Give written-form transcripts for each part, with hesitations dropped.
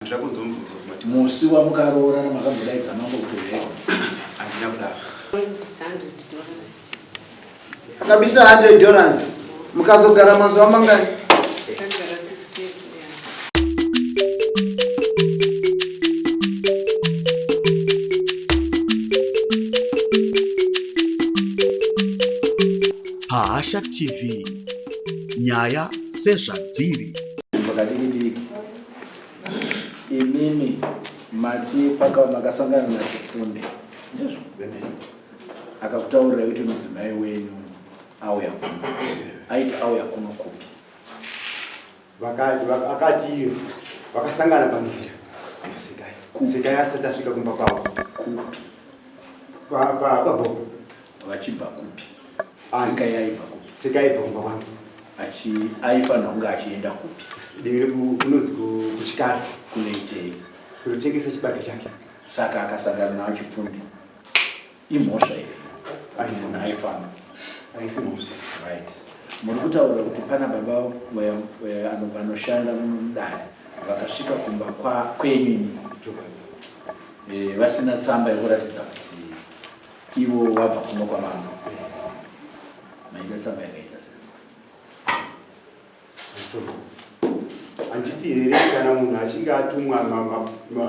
Ndinoda kunzwa mubvunzo kumati. Musi wamukaroorana makambodaidza mambo kuti uyai kuno? Handina kudaro. Akabisa 100 dollars. Mukazogara mazuva mangani? Takagara 6 years yeah. Pahasha TV, nyaya sezvadziri. Pakadiki diki. Imimi mati paka makasangana naChipfunde ndizvo akakutaurirai kuti mudzimai wenyu auya kuno aiti auya kuno kupi Akati vakasangana panzira naSekai. Sekai asati asvika kumba kwavo. Kupi? Kwabhobo. Vachibva kupi? Sekai aibva kupi? Sekai aibva kumba kwangu. Achi aifanira kunge achienda kupi? Divi kunonzi kuchikari. Kunoitei? Kunotengesa chibage chake. Saka akasangana nawo Chipfunde. Imhosva here? Munhu aifamba. Haisi mhosva. Right. Muri kutaura kuti pana baba vanoshanda muno mudare vakasvika kumba kwenyu imi eh, vasina tsamba yekuratidza kuti Ivo wabva kuno kwamambo. Maida tsamba yakaita sei? Handiti here kana munhu achinge atumwa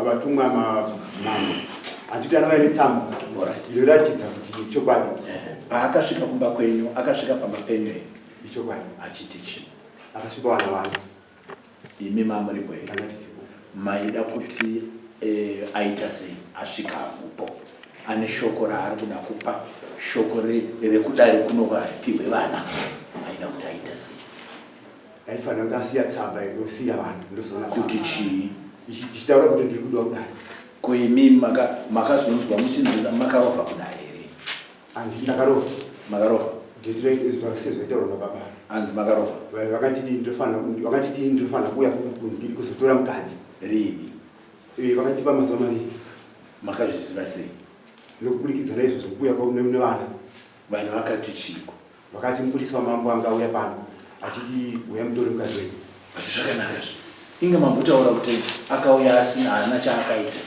vatumwa mambo handiti anova ine tsamba inoratidza kuti chokwadi. Eh, paakasvika kumba kwenyu akasvika pamba penyu here? Ichokwadi. Achiti chii? Akasvika wana wana. Imi mamuripo here? Tanga tisipo. Maida kuti eh, aita sei asvika hamupo ane shoko raari kuda kupa shoko rekudare kuno haripihwe vana maida kuti aita sei? Aifanira kuti asiya tsamba yekusiya vanhu ndozoona kuti chii ichitaura kuti ndiri kudiwa kudare. Ko imi makazonzwa muchinzi makarova kudare here? Hanzi ndakarova. Makarova? Sezvaitaurwa nababa. Hanzi makarova? Vakanditi ndofanira vakanditi ndofanira kuuya kuzotora mukadzi. Riini? Eh, vakandipa mazuva maviri. Makazviziva sei? Nokubudikidza naizvozvo kuuya nevana. Vanhu vakati chiiko? Vakati mupurisa wamambo anga auya pano achiti uya mutore mukadzi wenyu. Asi zvakanaka izvi. Inga mambotaura kuti akauya asina haana chaakaita.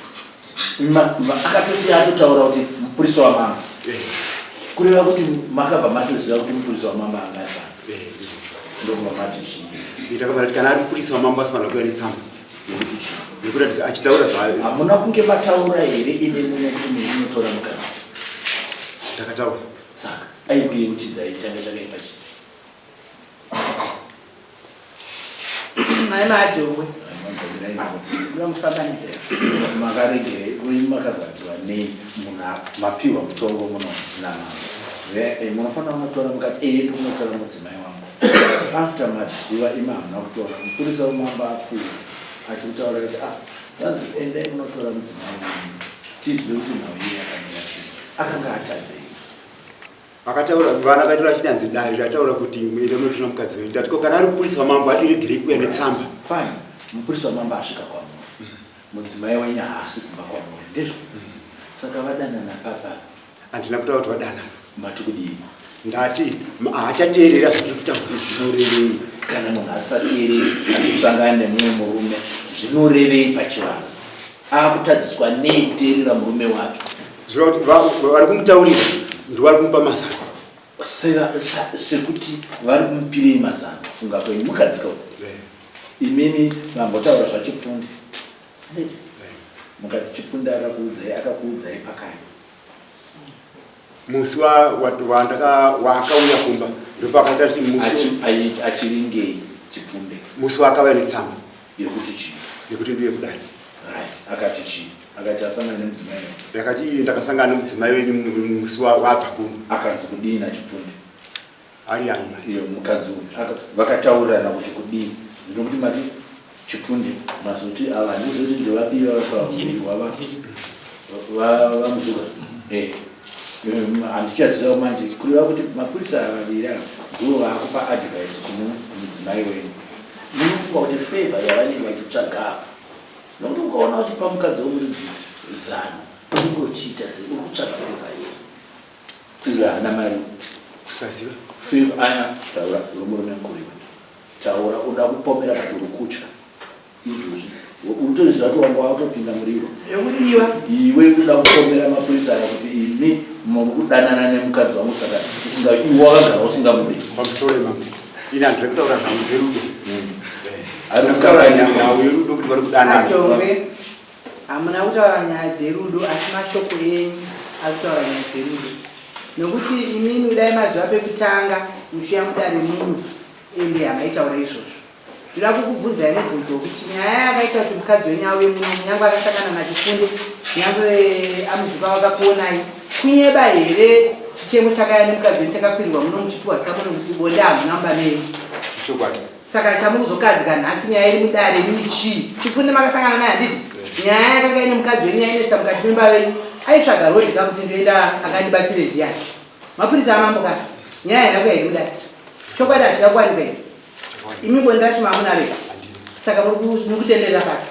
Akatosiya atotaura kuti mupurisa wamambo. Eh. Kureva kuti makabva matoziva kuti mupurisa wamambo anga ari pano. Eh, Ndokubva mati chii? Ndakabva kana ari mupurisa wamambo anofanira kuuya netsamba. Yekuti chii? Yekuratidza achitaura zvaari. Hamuna kunge mataura here imi muno kuti munotora mukadzi? Ndakataura. Saka aikuyeuchidzai changa chakaipa chii? Mai madhowe. Makaregerei uyu makarwadziwa nei munhu mapiwa mutongo muno namambo. Eh, munofanira kunotora mukati eh ndikunotora mudzimai wangu. After mazuva imi hamuna kutora mupurisa wemambo apfuura achikutaura kuti ah zvanzi endai munotora mudzimai wangu tizive kuti nhau iye yakamira sei akanga atadzei. Akataura vana vakaitaura achiti hanzi dare rataura kuti enda munotora mukadzi wenyu. Ndati ko kana ari mupurisa wamambo adiregerei kuuya netsamba. Fine, mupurisa wamambo asvika kwamuri, mudzimai wenyu haasi kumba kwamuri, ndizvo? Saka vadanana papa? Handina kutaura kuti vadanana. Mati kudii? Ndati haachateerera zvatiri kutaura. Zvinorevei kana munhu asateereri achisangana nemumwe murume? Zvinorevei pachivanhu? Akutadziswa nei kuteerera murume wake? Zvireva kuti vari kumutaurira ndivo vari kumupa mazano. Sekuti vari kumupirei mazano? Funga kwenyu mukadzika uku. Eh. Imimi mambotaura zvaChipfunde. Handiti? Eh. Mukati Chipfunde akakuudzai akakuudzai pakai. Musi waakauya kumba ndopakaita kuti musi achiringei Chipfunde. Musi waakauya netsamba. Yekuti chii? Yekuti ndiye kudai. Right. Akati chii? Akati asangana nemudzimai wenyu. Akati ndakasangana nemudzimai wenyu musi waabva kuno. Akanzi kudii naChipfunde? Ari ani manje? Iyo mukadzi uyu. Vakataurirana kuti kudii? Zvinokuti mati Chipfunde mazoti ava handizivi kuti ndevapi vaviri wava vaMuzuka. Eh. Handichaziva manje kureva kuti mapurisa ava vaviri ava ndivo vaakupa advice kumudzimai wenyu. Munofunga kuti favor yavanenge vachitsvaga apa nokuti ukaona uchipa mukadzi wemuridzi zano unenge uchiita sei uri kutsvaga favor yei uyo haana mari kusaziva favor aya taura uri murume mukuru iwe taura uda kupomera but uri kutya izvozvi. Utoziva kuti wanga watopinda muriwo. Zvekudiwa. Iwe kuda kupomera mapurisa aya kuti imi muri kudanana nemukadzi wangu saka tisinga iwe wakagara usingamude. Pamusoro imambo. Ini handiri kutaura nhau dzerudo. Ari Kutaura kukanganisa. nhau yerudo kuti vari kudanana. Ajongwe hamuna kutaura nyaya dzerudo asi mashoko enyu ari kutaura nyaya dzerudo nokuti imimi kudai mazuva pekutanga muchiuya mudare muno ende hamaitaura izvozvo. Ndoda kukubvunzai mubvunzo wekuti nyaya yakaita kuti mukadzi wenyu auye muno nyangwe akasangana naChifunde nyangwe amuzuka wakakuonai kunyeba here chichemo chakaya nemukadzi wenyu chakakwirirwa muno muchipiwa samuno kuti bonde hamuna mumba menyu. Chokwadi. Saka chamurikuzokadzika nhasi nyaya iri mudare imimi chii? Chifunde makasangana naye handiti? Nyaya yakanga ine mukadzi wenyu yainetsa mukati memba venyu aitsvaga road ka kuti ndoenda akandibatsire ndiyani? Mapurisa amambo ka nyaya haina kuya iri mudare. Chokwadi hachina kuwanikwa here? Imi bonde racho mamunaro here? Saka muri kutenderera papi?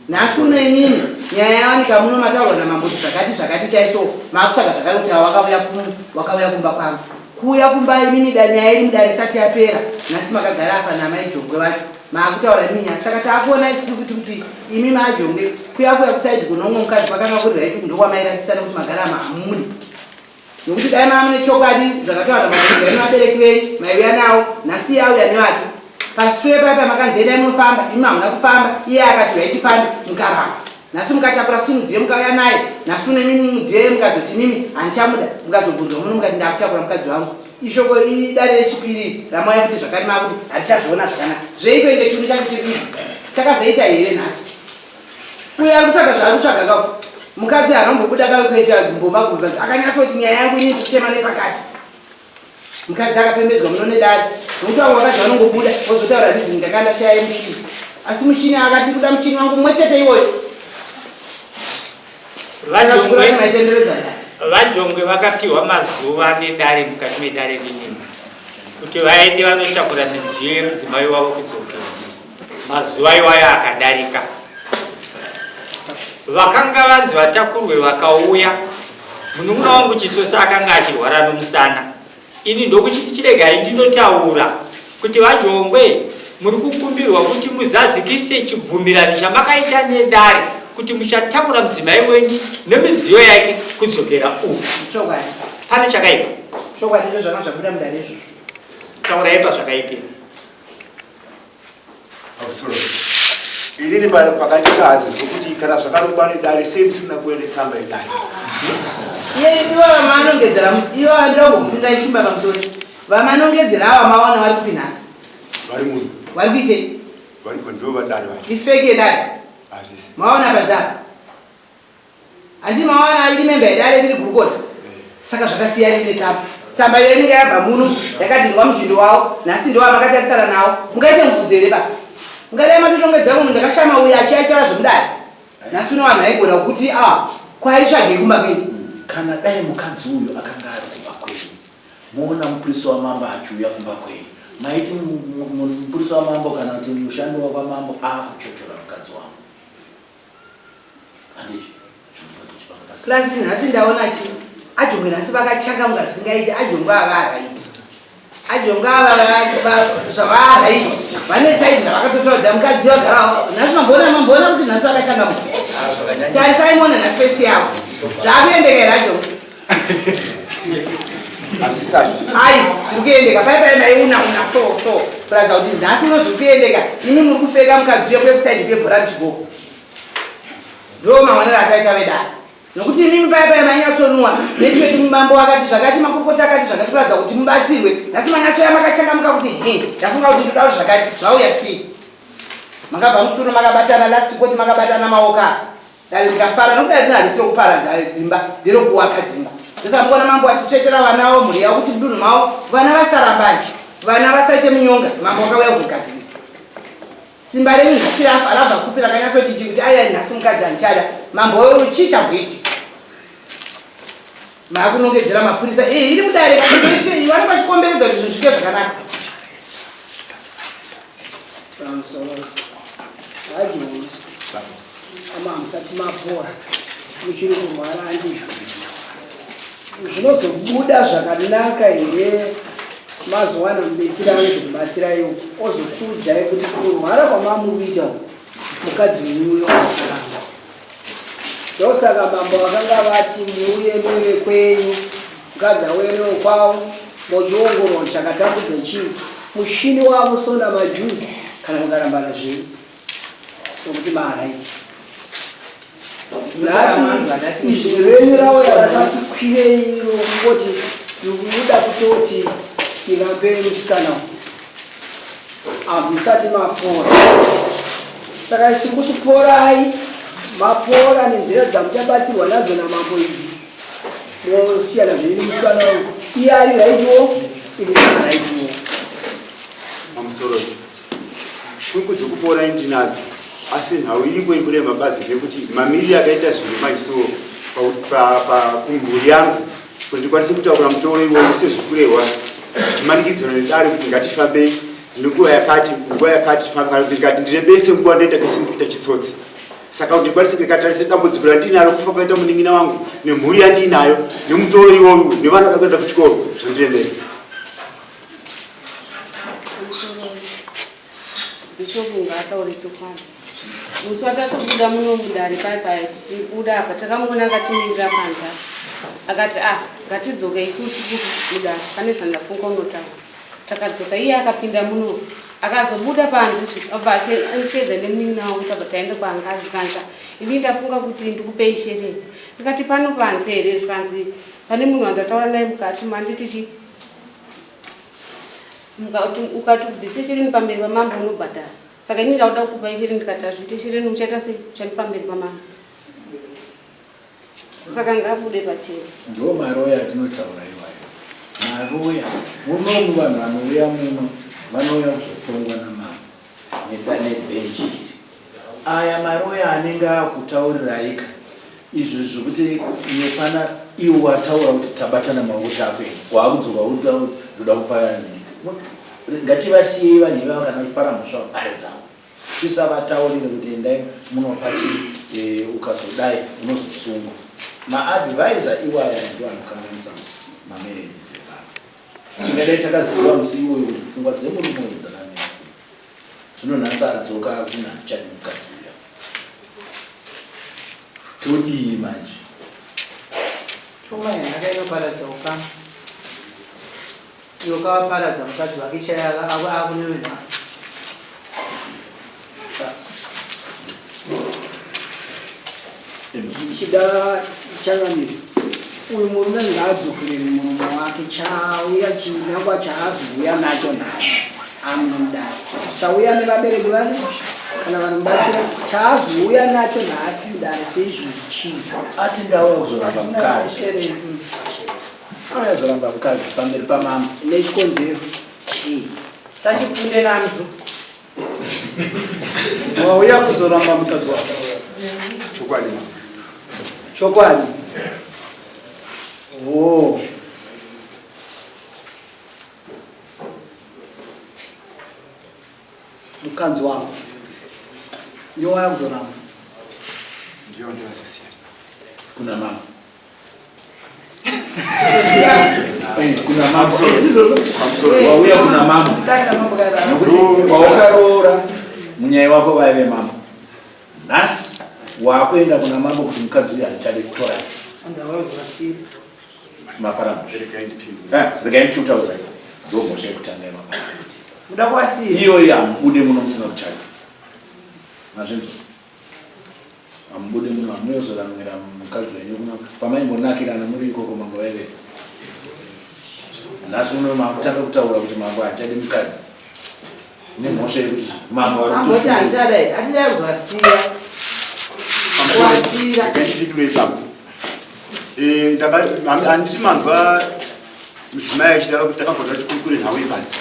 Nhasi uno imimi nyaya yawanika muno mataurwa namambo kuti zvakati zvakati itai so makutsvaga zvakare kuti wakauya wakauya kumba kwangu. Kuuya kumba imimi da nyaya iri mudare isati yapera nhasi makagara apa namai Jongwe vacho maakutaura imi nyaya saka taakuona isusu futi kuti imi maJongwe kuya kuya kusaidi kuno umwe mukadzi kwakanga kuri right ndokwamairasisa nekuti magara hamudi. Nokuti dai mava mune chokwadi zvakataura namadzibaba enyu vabereki venyu maiuya nawo nhasi iye auya nevake. Pasure paya pamakanzi endai munofamba imi hamuna kufamba iye akati uyai tifambe mukaramba. Nhasi mukatakura futi mudziyo mukauya naye nhasi uno imimi mudziyo iye mukazoti imimi handichamuda mukazobvunzwa muno mukati ndakutakura mukadzi wangu. Ishoko idare rechipiri ramauya futi zvakare makuti handichazviona zvakanaka. Zveiko inge chiuno changu chiri kuita chakazoita here nhasi? Uyo ari kutsvaga zvaari kutsvaga ka mukadzi haana kumbobuda ka kuita gumbo magumbo akanyatsoti nyaya yangu ini ndikuchema nepakati mukadzi akapembedzwa muno nedare nokuti vamwe vakadzi vanongobuda vozotaura reason ndakanga ndashaya yemuchini asi muchini akati kuda muchini wangu mumwe chete iwoyo VaJongwe vakapiwa mazuva nedare mukati medare rinini kuti vaende vanotakura midziyo yemudzimai wavo kudzokera. Mazuva iwayo akadarika, vakanga vanzi vatakurwe vakauya. Munun'una wangu Chisosa akanga achirwara nomusana, ini ndokuchiti chiregai ndinotaura kuti VaJongwe muri kukumbirwa kuti muzadzikise chibvumirano chamakaita nedare kuti muchatakura mudzimai wenyu nemidziyo yake kudzokera uku. Chokwadi. Pane chakaipa? Chokwadi ndozvanga zvabuda mudare izvozvo. Taurai pazvakaipira. Pamusoro. Inini pakandikadza ndikuti kana zvakarongwa nedare sei musina kuve netsamba yedare. Iye ivo vamanongedzera ivo ndongokupinda ishumba pamusoro. Vamanongedzera ava mawana vari kupi nhasi? Vari muno. Vari kuitei? Vari ndo vadare vacho. Ifeki yedare. Hazvisi. Mawana panze apa. Hanti mawana iri memba yedare riri gurukota. Saka zvakasiyana netsamba. Tsamba iyo inenge yabva muno yakadhindwa mudhindo wawo nhasi ndiwo amakatarisana nawo. Mungaite mubvunzo here baba? Mungadai matotongedza munhu ndakashama uyo achiaitaura zvekudai. Nhasi uno vanhu vaigona kuti ah kwaitsvagei kumba kwenyu. Kana dai mukadzi uyu akanga ari kumba kwenyu, moona mupurisa wamambo achiuya kumba kwenyu, maiti mupurisa wamambo kana kuti mushandi wakwamambo akuchochora mukadzi wangu. Plus nhasi ndaona chi ajongwe nhasi vakachangamuka zvisingaiti ajongwe ava right ajongwe ava zvava right vane saidi ravakatotora kuti mukadzi vagara nhasi mamboona mamboona kuti nhasi vakachangamuka tarisai muone nhasi fesi yavo zvakuendeka here ajongwe Ai, zviri kuendeka pai pai mai una una so so kuratidza kuti nhasi uno zviri kuendeka imi muri kufeka mukadzi uya kuya kusaidi kwebhora richigoko ndo maonero ataita vedare nokuti imimi paya paya mainyatsonwa network mumambo akati zvakati makurukota akati zvakati kuratidza kuti mubatsirwe nhasi manyatsoya makachangamuka kuti he ndafunga kuti ndoda kuti zvakati zvauya sei makabva musuno makabatana last koti makabatana maoko apa Dare ndikafara nokuti dare rino harisi rokuparadza dzimba nderokuwaka dzimba. Ndosaka mukuona mambo achitsvetera vana vavo mhuri yavo kuti mudunhu mavo vana vasarambane vana vasaite munyonga mambo wakauya kuzogadzirisa. Simba renyu nhasi rafa rabva kupi rakanyatsoti chii kuti aiwa nhasi mukadzi handichada mambo wewe chii chamboitika? Maakunongedzera mapurisa eh iri mudare vari vachikomberedza kuti zvinhu zvike zvakanaka. Pamusoro. Hajioni. Ama hamusati mapora. Muchiri kurwara handizvo. Zvinozobuda zvakanaka here mazowana mubetseri anozokubatsirai ozokuudzai kuti kurwara kwamamukuita uku Mukadzi uyo akaramba. Ndosaka mambo vakanga vati muuye nevekwenyu, mukadzi auye newekwavo, mochiongorora chakatambudza chii. Mushini wavo sona majuzi kana mukarambana zvenyu. Nokuti maaraiti. Nhasi izwi renyu rauya rakati kwirei iro kungoti ndikuda kutoti tirambe musikana uyu. Hamusati mapora. Saka isu kuti porai, mapora nenzira dzamuchabatsirwa nadzo namambo idzi. Mosiyana zvenyu nemusikana uyu. Iye ari raitiwo, ini raitiwo. Pamusoro shungu dzekupora ndinadzo asi nhau iripo iri kurema badzi ndeyekuti mamiriro akaita zvinhu manje so kumhuri yangu kuti ndikwanise kutaura mutoro iwoyo sezvikurehwa zvichimanikidzirwa nedare kuti ngatifambei nenguva yakati nguva yakati tifambe kana kuti ndikati ndirebese nguva ndoita kese kuita chitsotsi saka kuti ndikwanise ndikatarise dambudziko randinaro kufa kwaita munin'ina wangu nemhuri yandiinayo nemutoro iwoyu nevana vada kuenda kuchikoro zvandiremera. Bishop ngaataure chokwadi. Musi watatobuda muno mudare paya paya tichibuda apa takamuona akatimirira panze apa. Akati ah ngatidzokei futi kupi mudare pane zvandafunga unotaura. Takadzoka iye akapinda muno akazobuda panze obva asheedza nemunin'ina wangu tabva taenda kwaanga zvikanzi ini ndafunga kuti ndikupei shereni. Ndikati pano panze here zvikanzi pane munhu wandataura naye mukati manditi chii ukati ubvise shereni pamberi pamambo unobhadhara saka ini ndakuda kukupa shereni ndikati hazviite shereni uchaita sei uchandipa pamberi pamambo saka ngabude pachena. Ndo maroya atinotaura iwayo maroya munomu vanhu vanouya muno vanouya kuzotongwa namambo nebhenji iri aya maroya anenge akutauriraika Izvo zvekuti nepana iwo wataura kuti tabatana maoko takuenda waakudzoka wotaura kuti ndoda kupa nhingi. Ngativasiyei vanhu ivava kana vachipara mhosva vapare dzavo. Tisavataurire kuti endai munopa chi eh, ukazodai unozosungwa. Maadvisor iwaya ndiwo anokanganisa mamarriages evanhu. Tingadai takaziva musi iwoyo kuti pfungwa dzemurume uyu dzakamira sei. Zvino nhasi adzoka akuti handichadi mukadzi uya. Todii manje? Pfuma yanhaka inoparadza ukama. Iwe ukavaparadza mukadzi wake chaiye akunewe nhaka. Zvichida changamire uyu murume ngaadzokere murume wake chauya chinangwa chaazouya nacho nhasi amunomudare Chauya nevabereki vake kana vanomubatsira chaazouya nacho nhasi mudare seizvozvi chii? Ati ndauya kuzoramba mukadzi. Auya kuzoramba mukadzi pamberi pamambo. Nechikonzero chii? Sachipfunde namzu. Wauya kuzoramba mukadzi wako. Chokwadi. Chokwadi. Oh. Mukadzi wako ndiwo waya kuzoramba. Ndiyo ndivazosiya. Kuna mama. Eh, kuna mama. Izvozvo. Wauya kuna mama. Nokuti waukaroora munyai wako vaive mama. Nhasi wakuenda kuna mambo kuti mukadzi uyu handichade kutora. Mapara mhosva. Eh, regai ndichikutaurai. Ndo mhosva yekutanga yemapara. Muda kuwasiya. Iyoyi hamubude muno musina kuchaja. Mazvinzwa? Hamubude muno hamuyozoramwira mukadzi wenyu kuno pamaimbonakirana muri ikoko mambo vaive. Nhasi uno makutanga kutaura kuti mambo hachadi mukadzi. Nemhosva yekuti mambo ari Amboti kutoshungurudza. handichadai, hatidai kuzovasiya. Kuwasiya. Regai ndipindure ipapo. Eh, handiti manzwa mudzimai achitaura kuti takambonda kuti kurukure nhau yepanze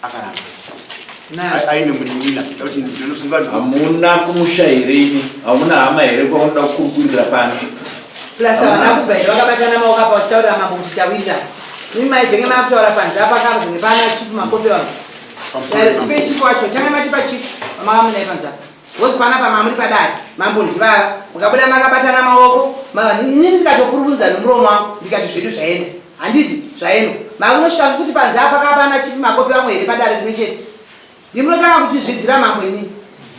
akaramba aine munin'ina kuti ndinosunga hamuna kumusha here imi hamuna hama here kwaunoda kukurukurira pano plus havana kubva here vakabatana maoko apa vachitaurira mambo kuti tawirirana imi maizenge makutaura panze apa kamzenge pana chifu makope vangu tipei chifu wacho tange matipa chifu vamava munaye panze apa Vozi panapa mamuri padare mambo ndivava mukabuda makabatana maoko ini ndikatokururudza nomuromo wangu ndikati zvedu zvaenda handiti zvaendwa makunosvika kuti panze apa kapana chipi makopi vamwe here padare rimwe chete ndimunotanga kutizvidzira mambo inini.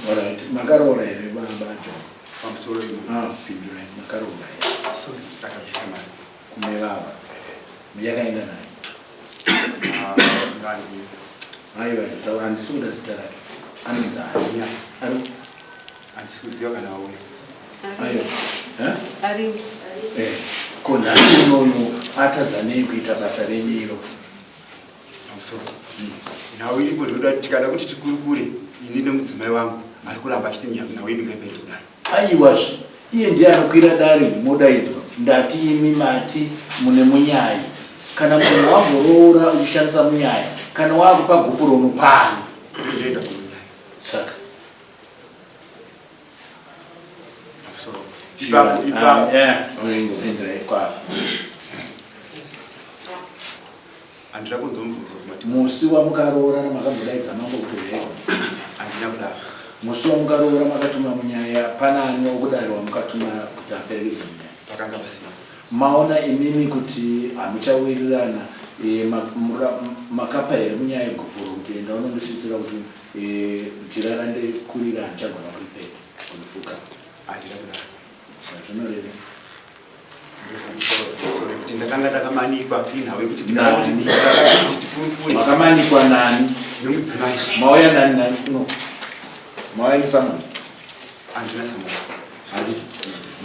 Alright, makaroora here baba John? Pamusoro imo. Ah, pindurai, makaroora here? Sorry, ndakabvisa mari. Kune vava. Yakaenda naye. Ah, ngani. Aiwa, taura handisi kuda zita rake. Anonzi ani? Ari Handisi kuziva kana wauya. Aiwa. Eh? Ari. Eh, ko nhasi unoyu atadza nei kuita basa renyu iro? Pamusoro. Nhau iripo ndoda kuti tikada kuti tikurukure ini nemudzimai wangu ari kuramba achiti nhau yedu ngaipere kudai. Aiwazve, iye ndiye anokwira dare modaidzwa. Ndati imi mati mune munyai. Kana munhu wamboroora uchishandisa munyai, kana waakupa gupuro unopani. Ndoenda kumunyai. Saka Pamusoro. Ipapo ipapo. Ah, eh, ingopindirai kwaro. Handina kunzwa mubvunzo kumati. Musi wamukaroorana makambodaidza mambo kuti uyai. Handina kudaro. Musi wamukaroora makatuma munyaya pana ani wokudare wamukatuma kuti aperekedze munyaya? Pakanga pasina. Maona imimi kuti hamuchawirirana e, makapa here munyaya gupuro kuti enda unondisvitsira kuti e, jira randikurira handichagona kuripeta kurifuka? Handina kudaro. Zvazvinoreva. Sorry kuti ndakanga ndakamanikwa inhau yekuti Nani? ndikati tikurukure Makamanikwa nani? nemudzimai. Mauya nani nani kuno? Mauya nesamoni? Handina samoni. Handiti.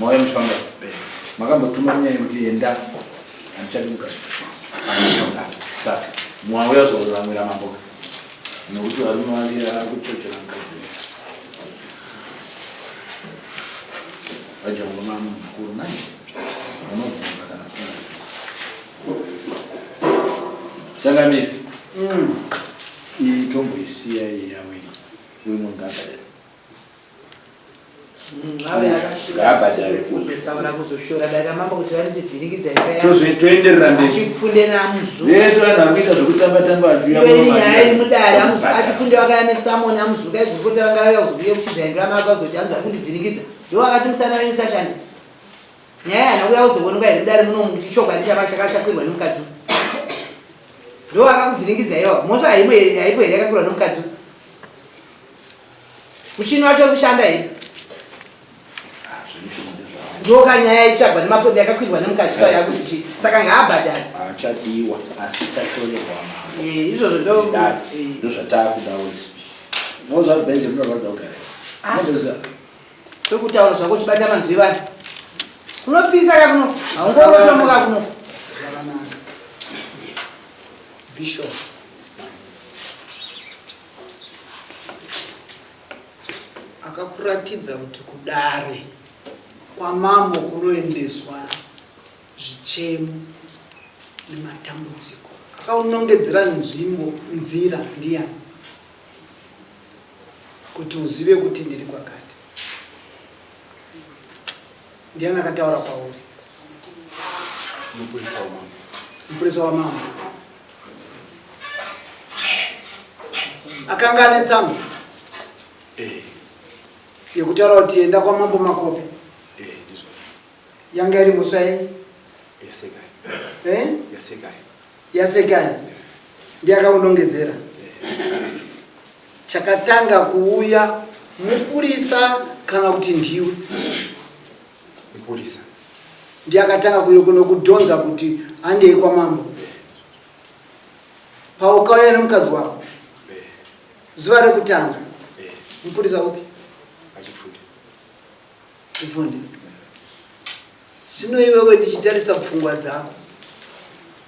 Mauya muchifamba. Eh, Makambotuma munyaya yekuti enda handichadi mukadzi. Handina kudaro. Saka mwauya zoramwira mambo nokuti varume vaviri ari kuchochora mukadzi wenyu. VaJongo mama mukuru manje munobvunza kana musingazivi. Changamire. Iyi tomboisiya iyi yavo iyi. Uyu munhu ngaabhadhare. Ngaabhadhare uyu. Kuzotaura kuzoshora dare ramambo kuti vanditivhiringidza imba yangu. Tozotoenderera mberi. Achipfunde namuzu. Vese vanhu vari kuita zvekutamba tamba vachiuya Iwe muno nyaya iri mudare vachibhadhara. achipfunde wakaya nesamoni amuzuka igurukota ranga rauya kuzobuya kuchidza imba yamako azoti anzi ari kundivhiringidza. Ndiwo akati musana wenyu usashande. Nyaya haina kuuya kuzoonekwa here mudare munomu kuti chokwadi chava chakachakwirwa nemukadzi uyu. Ndiwo akakuvhiringidza iwawo. Mhosva haimo here haipo here yakakwirwa nemukadzi uyu. Muchini wacho uri kushanda here? Ah, zvemushini ndezvavo. Ndiwo kanyaya itsvagwa nemapondi yakakwirwa nemukadzi kwayo yakuti chii. Saka ngaabhadhare. Haachadiwa asi tashorerwa mambo. Eh, izvozvo ndo Nedare. eh. Ndozvataakudawo izvi. Unoziva kuti bhenji rinorwadza kugara. Ah. Unoziva? Tokutaura zvako uchibata manzwi evanhu. Kunopisa ka kuno. Haungongotomuka kuno. Zvakanaka. Bishop. Akakuratidza kuti kudare kwamambo kunoendeswa zvichemo nematambudziko. Akaunongedzera nzvimbo nzira ndiyani kuti uzive kuti ndiri kwakati. Ndiani akataura kwauri? Mupurisa wamambo. Mupurisa wamambo. Akanga ane tsamba Eh, yekutaura kuti enda kwamambo Makope. eh, ndizvo. Yanga iri mhosva yei? Yasekai. Eh? Yasekai. Yasekai. Ndiye akaunongedzera. Chakatanga kuuya mupurisa kana kuti ndiwe? Mupurisa. Ndiye akatanga kuuya kunokudhonza kuti handei kwamambo. Paukauya nemukadzi wako Eh, zuva rekutanga eh, mupurisa upi? Achifundi. Chifundi. Zvino iwewe ndichitarisa pfungwa dzako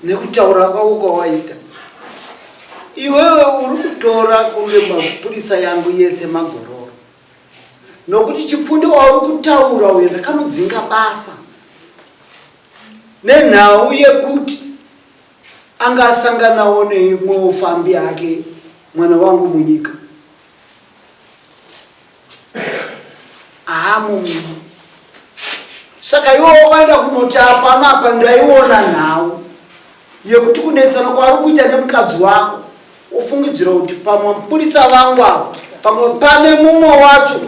nekutaura kwako kwawaita, iwewe uri kutora kunge mapurisa yangu yese magororo, nokuti Chipfundi wauri kutaura uyo ndakamudzinga basa nenhau yekuti anga asanganawo neimwewo fambi yake mwana wangu munyika haamo muno. Saka iwe wakaenda kunoti apana apa ndaiona nhau yekuti kunetsana kwaari kuita nemukadzi wako, ufungidzira kuti pamwe mupurisa vangu ava pamwe pane mumwe wacho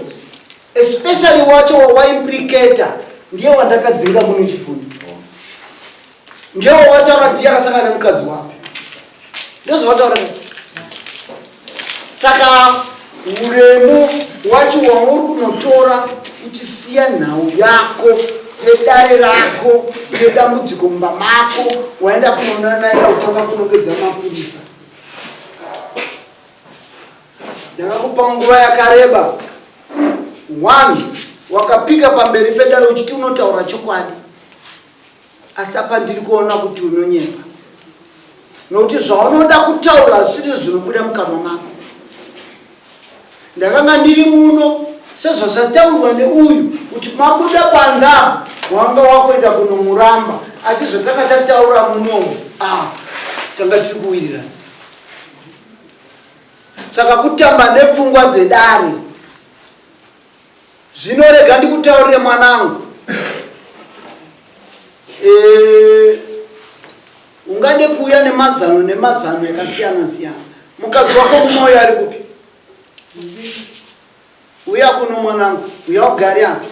especially wacho wawaimplicata ndiye wandakadzinga muno Chifundi, ndiye wawataura ndiye akasangana nemukadzi wako, ndozvawataura. Saka Uremu wacho wauri kunotora uchisiya nhau yako yedare rako yedambudziko mumba mako waenda kunonanaira kutanga kunopedza mapurisa. Ndakakupa nguva yakareba. One, wakapika pamberi pedare uchiti unotaura chokwadi. Asi apa ndiri kuona kuti unonyepa. Nokuti zvaunoda kutaura hazvisiri zvinobuda mukanwa mako. Ndakanga ndiri muno sezvazvataurwa neuyu kuti mabuda panze apo wanga wakuenda kunomuramba asi zvatanga tataura munomu ah, tanga tiri kuwirirana. Saka kutamba nepfungwa dzedare. Zvino rega ndikutaurire mwanangu. E, ungade kuuya nemazano nemazano yakasiyana siyana. Mukadzi wako mumwoyo ari kupi? Uya kuno mwanangu, uya ugare apa.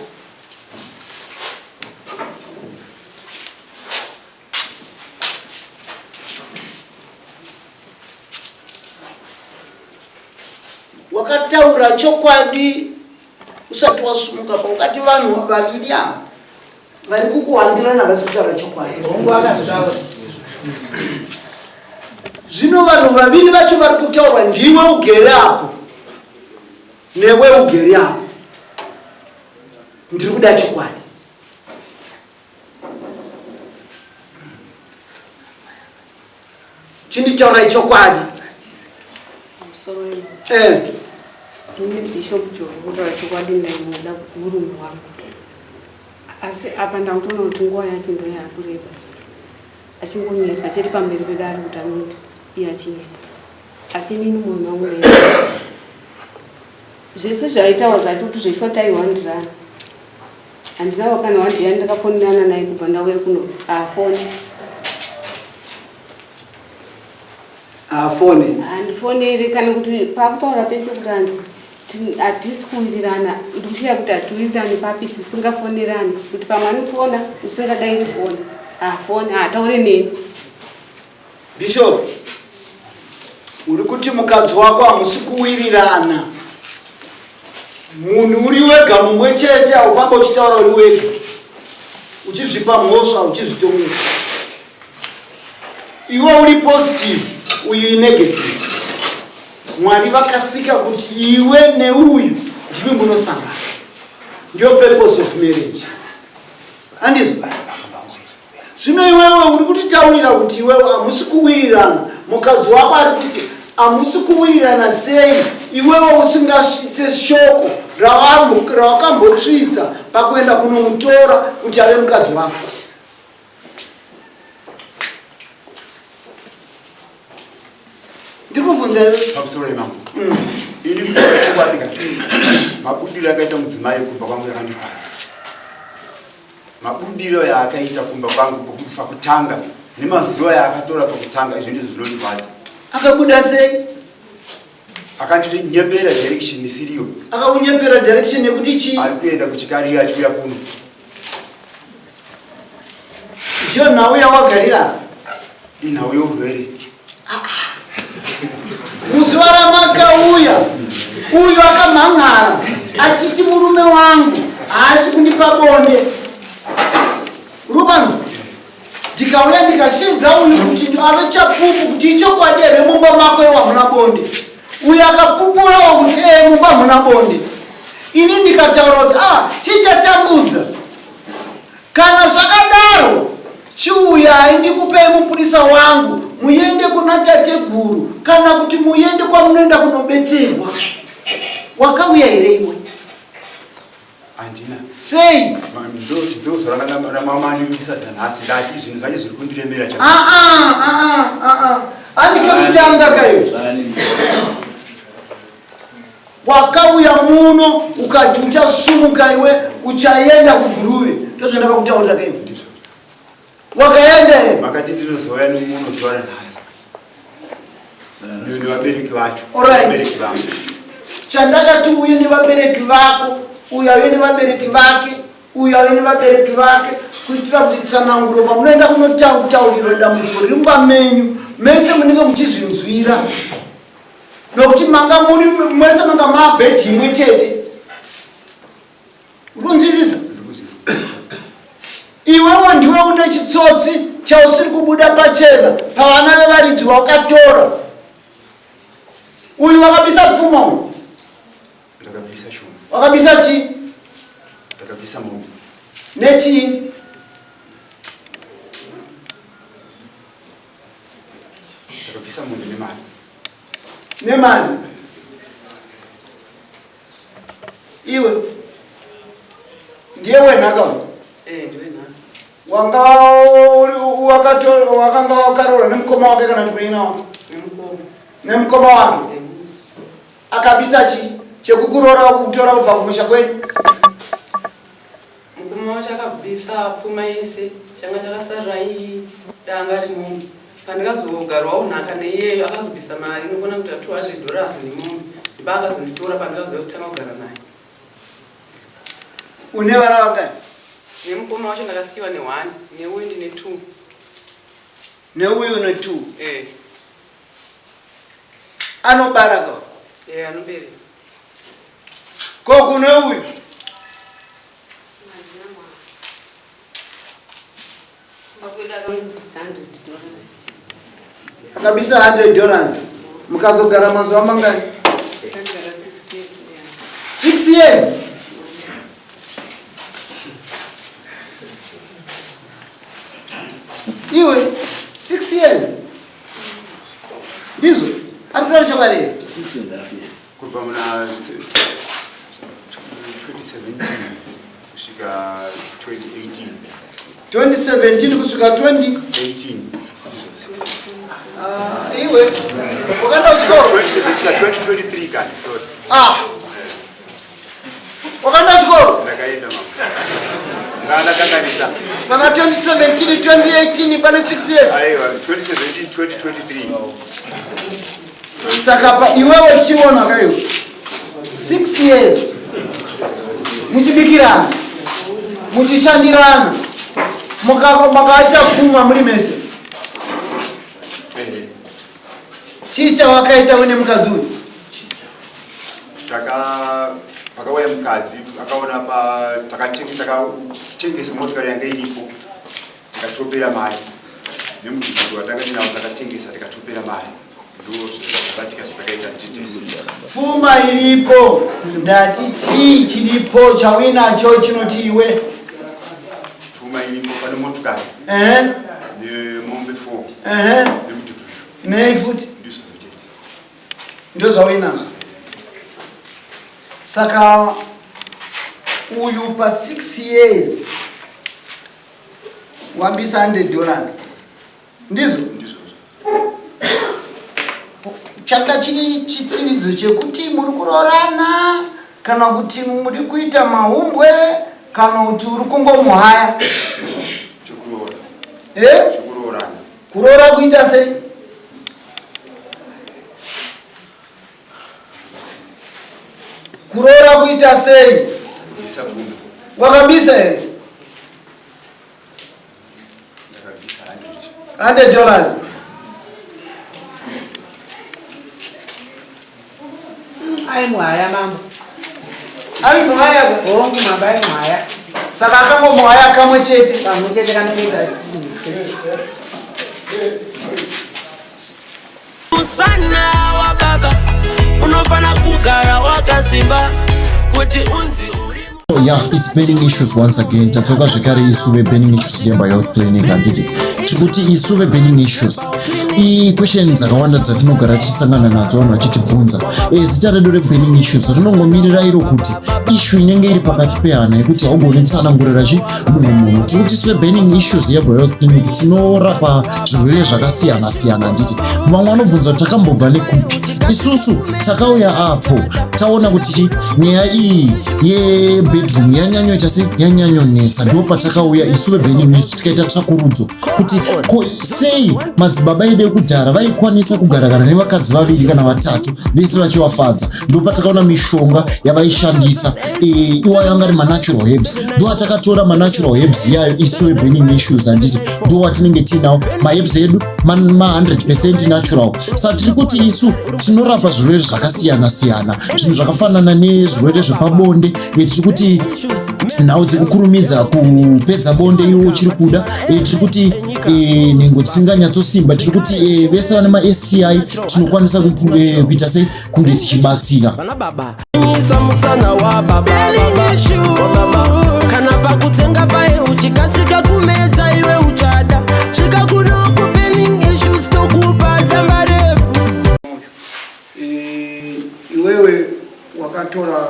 Wakataura chokwadi usati wasumuka pa ukati vanhu vaviri ava vari kukuhandirana havasi kutaura chokwadi. Zvino vanhu vaviri vacho vari kutaurwa ndiwe ugere apo newe ugere apo, ndiri kuda chokwadi. Chinditaurai chokwadi. Eh. Ini Bishop Joe kutaura chokwadi ndaimuda murume wangu. Asi apa ndakutoona kuti nguva yacho ndoyakureba. Achingonyepa chete pamberi pedare kuti anoti iye achinyepa. Asi inini murume wangu ndaimuda. Zvese zvaitawa zvacho kuti zveshuwa taiwandirana. Handinawo kana one day ndakafonerana naye kubva ndauya kuno haafoni. Haafoni. Handifoneri kana kuti pakutaura pese kuti hanzi hatisi kuwirirana ndikushaya kuti hatiwirirani papi tisingafonerani kuti pamwe anofona ndisingadairi foni haafoni haataure neni. Bishop, uri kuti mukadzi wako hamusi kuwirirana. Munhu uri wega mumwe chete haufamba uchitaura uri wega uchizvipa mhosva uchizvitomesa. Iwe uri positive, uyu inegative. Mwari vakasika kuti iwe neuyu ndimi munosangana. Ndiyo purpose of marriage. Handizvo? Zvino iwewe uri kutitaurira kuti iwewe hamusi kuwirirana, mukadzi wako ari kuti hamusi kuwirirana sei iwewe usingasvitse shoko rawakambotsvitsa pakuenda kunomutora kuti ave mukadzi wako. Ndiri kubvunza iwe. Pamusoro yemambo. Ini kutaura chokwadi ka. Mabudiro akaita mudzimai kumba kwangu yakandifadza. Mabudiro yaakaita kumba kwangu pakutanga nemazuva yaakatora pakutanga izvo ndizvo zvinondifadza. Akabuda sei? Akandinyepera direction isiriyo. Akakunyepera direction yekuti chii? Ari kuenda kuchikari achiuya kuno. Ndiyo nhau yawagarira? Inhau yourwere. Muzuva ramakauya uyu akamhan'ara achiti murume wangu haasi kundipa bonde. Rupano ndikauya ndikashedza uyu kuti ave chapupu kuti ichokwadi here mumba mako iwe hamuna bonde. Uyu akapupurawo kuti ee mumba hamuna bonde. Ini ndikataura kuti ah chichatambudza. Kana zvakadaro, chiuyai ndikupei mupurisa wangu muende kuna tateguru kana kuti muende kwamunoenda kunobetserwa. Wakauya here iwe? Handina. Sei? Ndozvaramamandimisa sanhasi ndati zvinhu zvacho zviri kundiremera. Ah ah ah ah ah. Andikekutanga kayo. Wakauya muno ukati uchasumuka iwe uchaenda kuGuruve, ndozvandakakutaurira kaiwe. Wakaenda here? Makati ndinozouya nemuno zuva ranhasi. Nevabereki vacho. Alright. Chandakati uye nevabereki vako, uyo auye nevabereki vake, uyo auye nevabereki vake, kuitira kuti tsananguro pamunoenda kunotaurirwa dambudziko riri mumba menyu, mese munenge muchizvinzwira. Nokuti manga muri mwese manga mabhedhi imwe chete. Uri kunzwisisa? Iwewe ndiwe une chitsotsi chausiri kubuda pachena pavana vevaridzi wakatora. Uyu wakabisa pfuma uyu. Ndakabisa shoma. Wakabisa chii? Ndakabisa mombe. Nechii? Ndakabvisa mombe nemari. Nemari. Iwe ndiye wenhaka uyu. Eh, ndiwe nhaka. Wanga wakatora wakanga wakaroora nemukoma wake kana kuti munin'ina wake? Nemukoma. Nemukoma wake. Akabisa chi chekukuroora kutora kubva kumusha kwenyu? Mukoma wacho akabvisa pfuma yese changa chakasarira iyi danga remombe. Pandikazogarwawo nhaka neiyeyo akazobvisa mari inokwana kuita 200 dollars nemombe ndipaakazonditora pandikazouya kutanga kugara naye. Une vana vangani? Nemukoma wacho ndakasiyiwa ne1 neuyu ndine 2. Neuyu une 2? Eh. Anobara ka? Eh, anobereka. Ko kune uyu? Akabisa 100 dollars. Mukazogara mazuva mangani? 6 years. Iwe 6 years. Ndizvo? Ari kutaura chokwadi here? 6 and a half years. Kubva muna 2017 kusvika 2018. 2017 kusvika 20 18. Ah, iwe wakaenda kuchikoro 2023 kani sorry. Ah. Wakaenda kuchikoro? Ndakaenda mama. Ndakakanganisa. Pana 2017 2018 pane 6 years. Aiwa 2017 2023. Saka pa iwewe chiona kayo. 6 years. Muchibikirana. Muchishandirana. Makaita pfuma muri mese. Chii chawakaita une mukadzi uyu? Taka pakauya mukadzi akaona pa takatengesa motikari yanga iripo tikatopera mari nemudhudhudhu watanga tinawo takatengesa tikatopera mari ndo zvakabatika zvatakaita titese. Pfuma iripo ndati chii chiripo chauinacho chinoti iwe? Pfuma iripo pane motikari Ehe. nemombe 4 Ehe. nemudhudhudhu. Nei futi? Ndizvo chete. Ndozvauinazvo. Saka uyu pa 6 years wambisa 100 dollars. Ndizvo? Ndizvo. Changa chiri chitsividzo chekuti muri kuroorana kana kuti muri kuita mahumbwe kana kuti uri kungomuhaya. Chekuroora. Eh? Chekuroorana. Kuroora kuita sei? Kuroora kuita sei? Kubvisa pfuma. Wakabisa here? Ndakabvisa 100. 100 dollars. Aimuhaya mambo. Aimuhaya? Hongu mambo aimuhaya. Saka akangomuhaya kamwe chete. Kamwe chete kanenge Musana wa baba unofana kugara wakasimba kuti unzi uri So yeah, it's burning issues once again. Tadzoka zvekare isu veburning issues Jemba Health Clinic handiti. Tikuti isu veburning issues. I question dzakawanda dzatinogara tichisangana nadzo vanhu vachitibvunza. E, zita redu reburning issues rinongomirira iro kuti issue inenge iri pakati pehana yekuti haugoni kutsanangurira chi mumwe munhu. Tikuti isu veburning issues Jemba Health Clinic tinorapa zvirwere zvakasiyana siyana handiti. Vamwe vanobvunza kuti takambobva nekupi. Isusu takauya apo taona kuti chi nyaya iyi yebedroom yanyanyoita se yanyanyonetsa ndo patakauya isu veburning isu tikaita tsvakurudzo kuti ko sei madzibaba edu ekudhara vaikwanisa kugara kana nevakadzi vaviri kana vatatu vese vachivafadza. Ndo patakaona mishonga yavaishandisa e, iwayo anga ari manatural herbs. Ndo atakatora manatural herbs iyayo isu veburning issues handiti, ndo watinenge tiinawo maherbs edu ma 100% natural. Saka tiri kuti isu tino Tinorapa zvirwere zvakasiyana siyana, zvinhu zvakafanana nezvirwere zvepabonde. Tiri kuti nhau dzekukurumidza kupedza bonde iwe uchiri kuda. Tiri kuti nhengo dzisinganyatsosimba. Tiri kuti vese vane maSTI tinokwanisa kuita sei kunge tichibatsira. Musana wa baba, baba, kana pakutsenga paye uchikasika kumedza iwe uchada svika kuno ku Burning Issues tokupa damba refu. Iwewe wakatora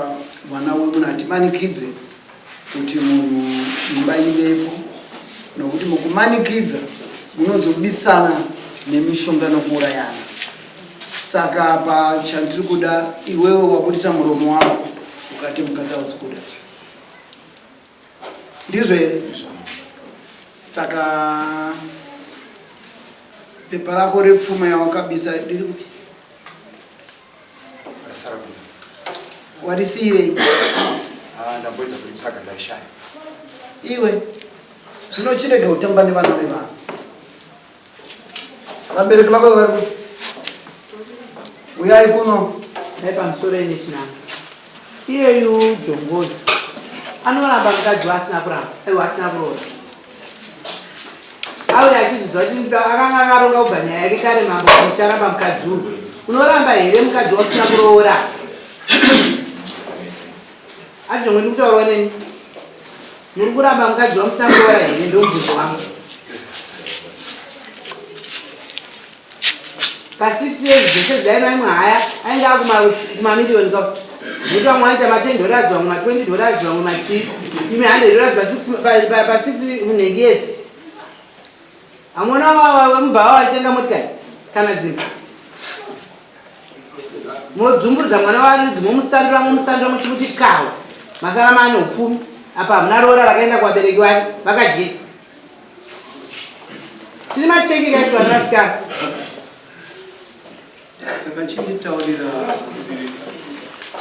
mwana wemunhu, hatimanikidze kuti munhu imba ivepo, nokuti mukumanikidza munozobisana nemishonga nokuurayana. Saka apa chandiri kuda, iwewe wabudisa muromo wako ukati mukadzi hausi kuda, ndizvo here? Saka pepa rako repfuma yawakabisa riri kupi? Rasara kuno. Warisiyirei? Ah, ndamboedza kuritsvaga ndarishaya. Iwe zvino chirega kutamba nevana vevanhu. Vabereki vako vari kupi? Uyai kuno. Dai pamusoro ine chinanga. Iyeyu Jongozi anoramba mukadzi waasina kuramba, aiwa asina kuroora. Auya achizviziva kuti akanga akaronga kubva nyaya yake kare mambo kuti ndicharamba mukadzi uyu. Unoramba here mukadzi wausina kuroora? Ajongwe ndikutaurwa neni. Muri kuramba mukadzi wamusina kuroora here ndomubvunzo wangu. Pa 6 years dzese dzaiva imwe haya ainge akumamiriyoni ka. Nekuti vamwe vanoita ma 10 dollars, vamwe ma 20 dollars, vamwe machii. Imi 100 dollars pa 6 munhengi yese. Hamuona vamubhawa vachitenga motikari kana dzimba. Modzumburudza mwana warudzi momusandura momusandura muchimuti kawa. Masara maane upfumi. Apa hamuna roora rakaenda kuvabereki vake vakadyei. Tiri macheki kaisi vana vasikana. Saka chinditaurira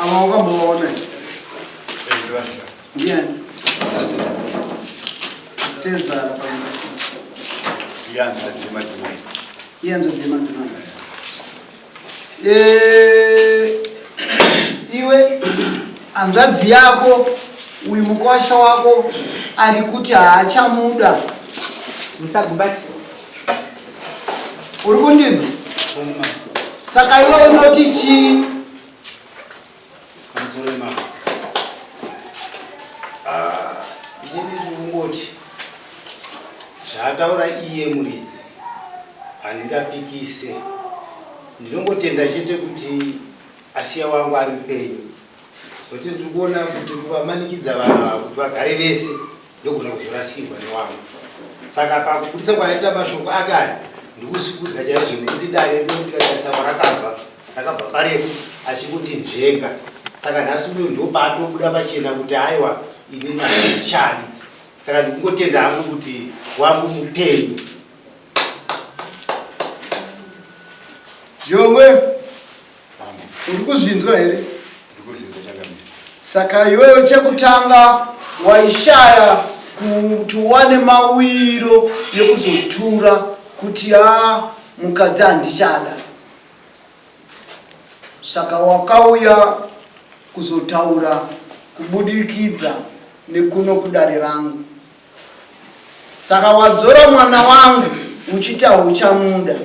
ava wakambovaona ndiani? Tezara pamasi. Ihanzvadzi yemadzimai. Ihanzvadzi yemadzimai. Eh, iwe hanzvadzi yako uyu mukwasha wako ari kuti haachamuda. Musagumbati. Uri kundinzwa? Saka iwe unoti chii? Pamusoro yemambo. Ah, inini ndiri kungoti zvaataura iye muridzi handingapikise. Ndinongotenda chete kuti asiya wangu ari mupenyu. Nokuti ndiri kuona kuti kuvamanikidza vanhu ava kuti vagare vese ndogona kuzorasikirwa newangu. Saka pakubudisa kwaita mashoko ake aya ndikuzvikudza chaizvo nekuti dare rino ndikatarisa kwarakabva rakabva parefu achingoti nzvenga. Saka nhasi uno ndopaatobuda pachena kuti aiwa inini handichadi. Saka ndikungotenda hangu kuti wangu mupenyu. Jongwe, uri kuzvinzwa here? Saka iwewe chekutanga waishaya kuti uwane mauyiro yekuzotura kuti a mukadzi handichada. Saka wakauya kuzotaura kubudikidza nekuno kudare rangu. Saka wadzora mwana wangu uchiti hauchamuda.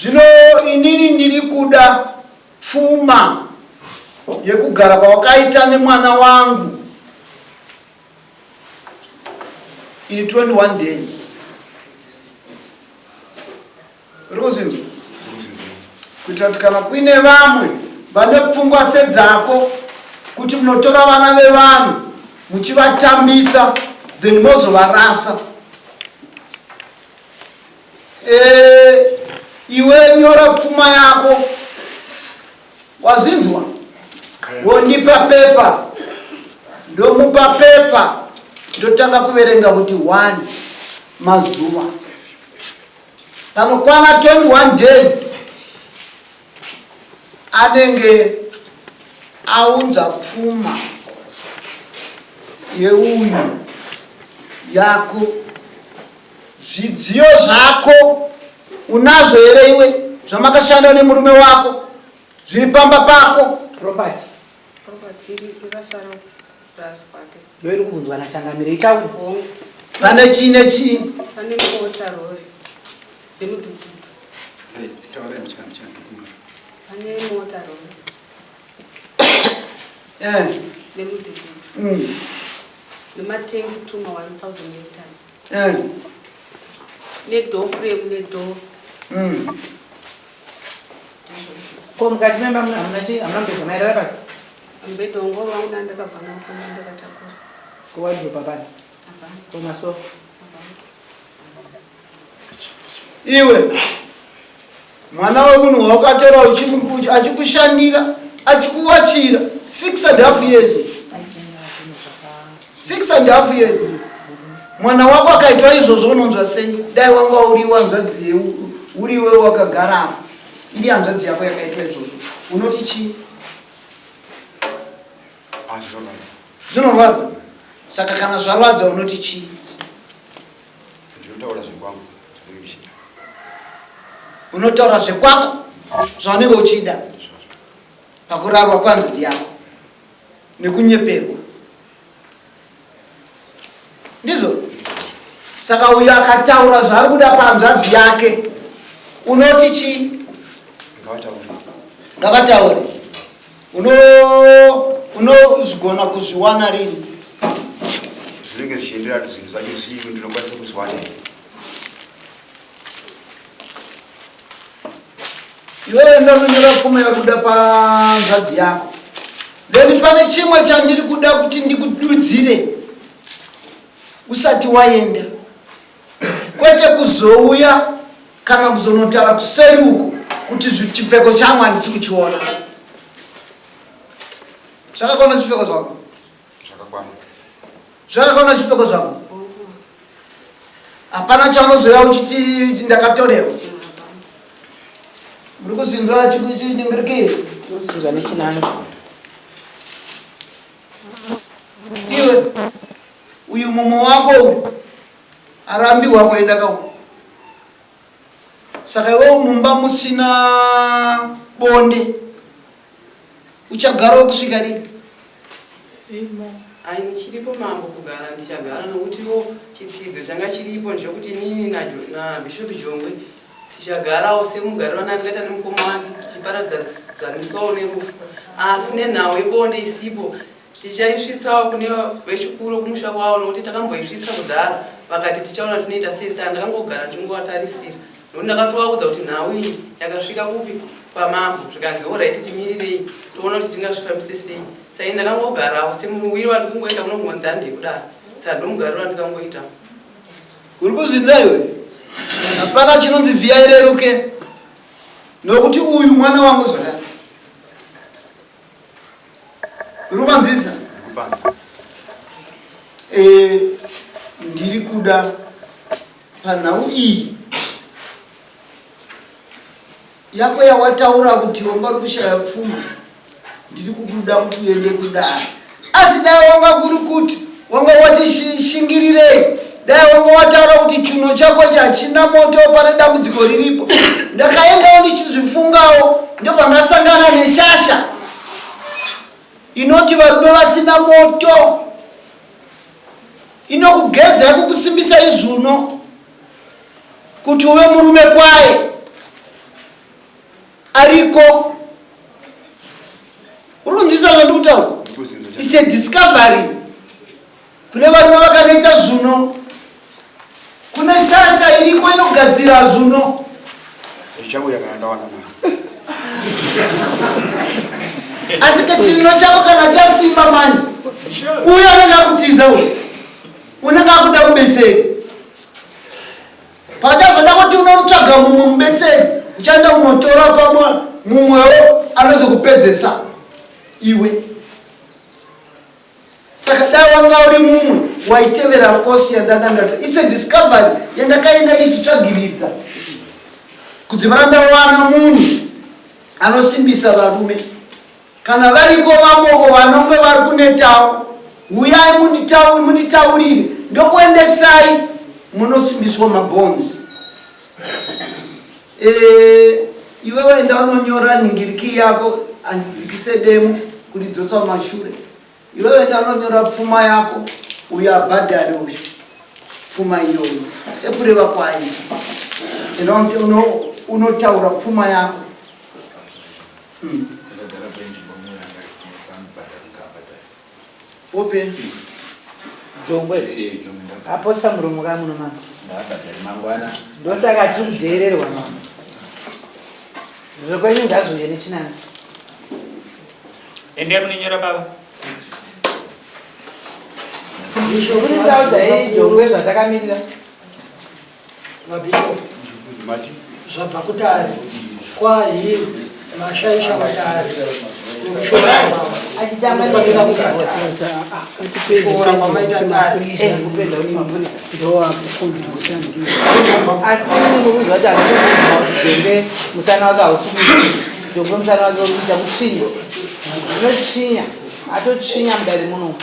Zvino inini ndiri kuda pfuma yekugara kwawakaita nemwana wangu in 21 days. Uri kuzvinzwa? Kuitira kuti kana kuine vamwe vane pfungwa sedzako kuti munotora vana vevanhu muchivatambisa then mozovarasa. E, iwe nyora pfuma yako. Wazvinzwa? Wondipa pepa. Ndomupa pepa. Ndotanga kuverenga kuti 1 mazuva. Panokwana 21 days anenge aunza pfuma yeuyu yako, zvidziyo zvako unazvo here iwe? zvamakashanda nemurume wako zviri pamba pako. Property. Property iri yakasara kupurazi kwake. Ndoiri kubvunzwa nachangamire itaure. Hongu. Pane chii nechii? Pane mota rori nemudhudhudhu. Pane mota rori. Eh. Nemudhudhudhu. Nematengi tuma 1000 liters. Eh. Nedoor frame nedoor. Ko mukati memba muna hamuna chii? Hamuna mubhedha mairara pasi? Mubhedha wangu wangu ndakabva nawo pamba ndakatakura. Ko wardrobe hapana? Hapana. Ko masofa? Hapana. Iwe mwana wemunhu waukatora achikushandira achikuwachira 6 and half years 6 and half years mwana wako akaitwa izvozvo unonzwa sei? Dai wanga uri hanzvadzi uriwe wakagara apa iri hanzvadzi yako yakaitwa izvozvo unoti chii? Zvinorwadza. Saka kana zvarwadza unoti chii? Ndinotaura zvekwangu zvanenge ndichida. Unotaura zvekwako zvaunenge uchida pakurarwa kwanzidzi yako nekunyeperwa. Ndizvo? Saka uyo akataura zvaari kuda pahanzvadzi yake unoti chii? Ngavataure. Ngavataure. Unozvigona kuzviwana rini? Zvinenge zvichienderana zvinhu zvacho zvii ndinokwanisa kuzviwana here? Iwewe enda unonyora pfuma yakuda panzvadzi yako. Then pane chimwe chandiri kuda kuti ndikududzire usati waenda, kwete kuzouya kana kuzonotaura kuseri uko kuti chipfeko changu handisi kuchiona. Zvakakwana zvipfeko zvako? Zvakakwana. Zvakakwana zvipfeko zvako? Hapana chaunozouya uchiti ndakatorerwa. Muri kuzvinzwa chiningirikei? Tozvinzwa nechinano. Iwe uyu mumwe wako uyu arambiwa kuenda kauko. Saka iwe mumba musina bonde uchagarawo kusvika rini? Ayi ndichiripo mambo kugara ndichagara nokutiwo chitsidzo changa chiripo ndechekuti inini naBishop Jongwe tichagarawo semugariro wandakaita nemukoma wake tichiparadzaniswawo nerufu asi nenhau yebonde isipo Tichaisvitsawo kune vechikuru kumusha kwavo nokuti takamboisvitsa kudhara vakati tichaona tinoita sei saka ndakangogara ndichingovatarisira nokuti ndakatovaudza kuti nhau iyi yakasvika kupi kwamambo zvikanzi horaiti timirirei toona kuti tingazvifambise sei saka ini ndakangogarawo semuwiri wandikungoita unongonzi handei kudaro saka ndomugariro wandikangoita. Uri kuzvinzwa iwe? Hapana chinonzi vhiya ireruke nokuti uyu mwana wangu zvakare. Uri kupanzwisa? Eh, ndiri kuda panhau iyi yako yawataura kuti wanga uri kushaya pfuma, ndiri kukuda kuti uende kudare. Asi dai wanga kuri kuti wanga wati shingirirei, dai wanga wataura kuti chuno chako ichi hachina moto, pane dambudziko riripo. Ndakaendawo ndichizvifungawo, ndobva ndasangana neshasha inoti varume vasina moto inokugeza yakukusimbisa izvuno kuti uve murume kwaye ariko. Uri kunzwisisa zvandiri kutaura? It's a discovery kune varume vakanoita zvuno. Kune shasha iriko inogadzira zvuno. Ndichauya kana ndawana mari. Asi kachino chako kana chasimba manje, uyo anenge akutiza uyo unenge akuda kubetseri. Pachazoda kuti unotsvaga mumwe mubetseri, uchaenda kunotora pamwe mumwewo anozokupedzesa iwe. Saka dai wanga uri mumwe waitevera kosi yandanga ndato. It's a discovery yandakaenda ndichitsvagiridza kudzimara ndawana munhu anosimbisa varume. Kana variko vamoko vanonge vari kunetawo, huyai munditaurire ndokuendesai munosimbiswa mabhonzi. E, Iwe waenda unonyora nhingiriki yako andidzikise demo kuti dzotsa mashure. Iwe waenda unonyora pfuma yako, uyo abhadhare uyu pfuma iyoyo sekureva kwayo. Enda unotaura pfuma yako. Takagara benji murume uyu anga achitinetsa anobhadhara ngaabhadhare. Ope. Jongwe. Eh, Jongwe ndabhadhara. Apotsa muromo kamuno mama. Ngaabhadhare mangwana. Ndosaka tiri kudheererwa mama. Zvekwenyu ngazviuye nechinana. Endai munonyora baba. Kurisaudza jongwe zvatakamirira. Mabhishopu, zvabva kudare kwahi mashaisha matare Achitamba. Kushora kwamaita dare. Asi murikuzwa kuti handikubvuma kuti Jongwe musana wake hausi kuita. Jongwe musana wake uri kuita kutsvinya. Unotsvinya, atotsvinya mudare muno.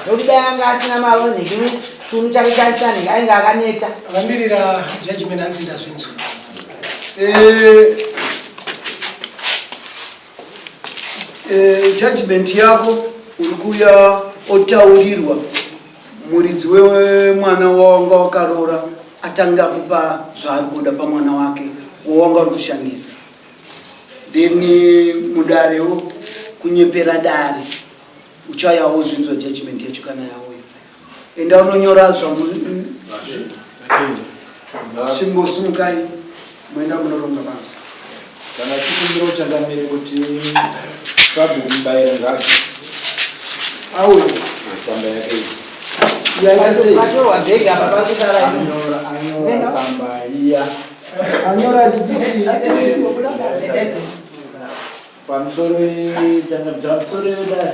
Nokuti dai anga asina mavonheki chunu chake chaisina nhingi ainge akaneta. Vamirira judgment hanzi ndazvinzwa. Judgment yako uri kuuya otaurirwa muridzi wemwana wawanga wakaroora atanga kupa zvaari kuda pamwana wake wawanga uri kushandisa. Then mudarewo kunyepera dare uchayawo zvinzwa judgment yacho kana yauya. Enda unonyora zvamu chimbosumukai moenda munoronga basa. Kana chikumbiro changamire kuti sabhuku mubayiro ngazvo. Auya. Tsamba yake iyi. Yaita sei? Patorwa bhegi apa pakusara. Anyora, anyora tsamba iya. Anyora achiti Pamusoro, changamire, pamusoro wedare.